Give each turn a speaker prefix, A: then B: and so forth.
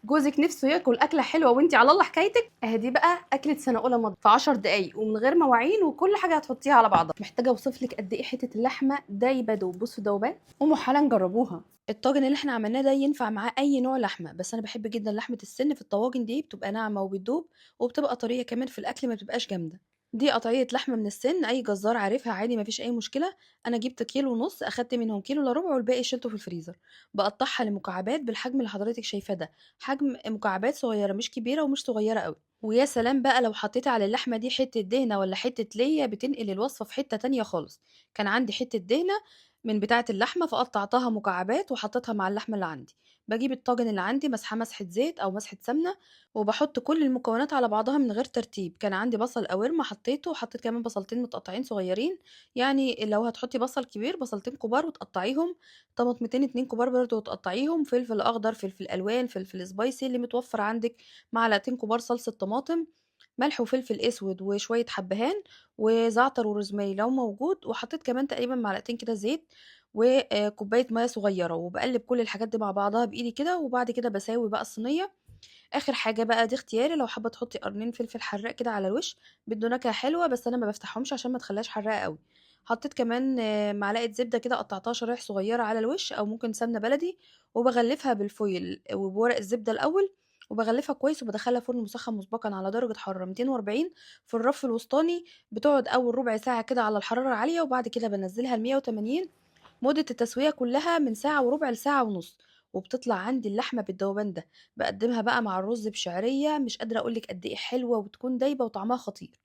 A: جوزك نفسه ياكل اكله حلوة وانت على الله حكايتك. اهي دي بقى اكله سنة اولى مض في 10 دقايق ومن غير مواعين، وكل حاجة هتحطيها على بعضها. محتاجه اوصف لك قد ايه حتة اللحمة دايبه دوب. بصوا دوبان، قوموا حالا جربوها. الطاجن اللي احنا عملناه ده ينفع معاه اي نوع لحمه، بس انا بحب جدا لحمه السن في الطواجن دي، بتبقى ناعمة وبتدوب وبتبقى طرية كمان في الاكل، ما بتبقاش جامدة. دي قطعية لحمه من السن، اي جزار عارفها عادي مفيش اي مشكلة. انا جبت كيلو ونص، اخدت منهم كيلو الا ربع والباقي شلته في الفريزر. بقطعها لمكعبات بالحجم اللي حضرتك شايفاه ده، حجم مكعبات صغيرة مش كبيرة ومش صغيرة قوي. ويا سلام بقى لو حطيت على اللحمة دي حتة دهنه ولا حتة ليا، بتنقل الوصفة في حتة تانية خالص. كان عندي حتة دهنه من بتاعه اللحمة فقطعتها مكعبات وحطيتها مع اللحمة اللي عندي. بجيب الطاجن اللي عندي مسحه مسحه زيت او مسحه سمنه، وبحط كل المكونات على بعضها من غير ترتيب. كان عندي بصل قوارمه حطيته، وحطيت كمان بصلتين متقطعين صغيرين، يعني لو هتحطي بصل كبير بصلتين كبار وتقطعيهم، طماطمتين 2 كبار برضه وتقطعيهم، فلفل اخضر، فلفل الوان، فلفل spicy اللي متوفر عندك، معلقتين كبار صلصه طماطم، ملح وفلفل اسود وشوية حبهان وزعتر وروزماري لو موجود، وحطيت كمان تقريبا معلقتين كده زيت وكوبايه مية صغيرة، وبقلب كل الحاجات دي مع بعضها بايدي كده. وبعد كده بساوي بقى الصينية. اخر حاجة بقى دي اختياري، لو حابة تحطي قرنين فلفل حراق كده على الوش بيدوا نكهة حلوة، بس انا ما بفتحهمش عشان ما تخليهاش حراقه قوي. حطيت كمان معلقه زبدة كده قطعتها شرايح صغيرة على الوش، او ممكن سمنه بلدي، وبغلفها بالفويل وبورق الزبدة الاول، وبغلفها كويس وبدخلها فرن مسخن مسبقا على درجه حرارة 240 في الرف الوسطاني. بتقعد اول ربع ساعة كده على الحرارة العالية، وبعد كده بنزلها ل 180. مده التسوية كلها من ساعة وربع لساعة ونص، وبتطلع عندي اللحمة بالذوبان ده. بقدمها بقى مع الرز بشعريه، مش قادرة اقولك قد ايه حلوة وبتكون دايبه وطعمها خطير.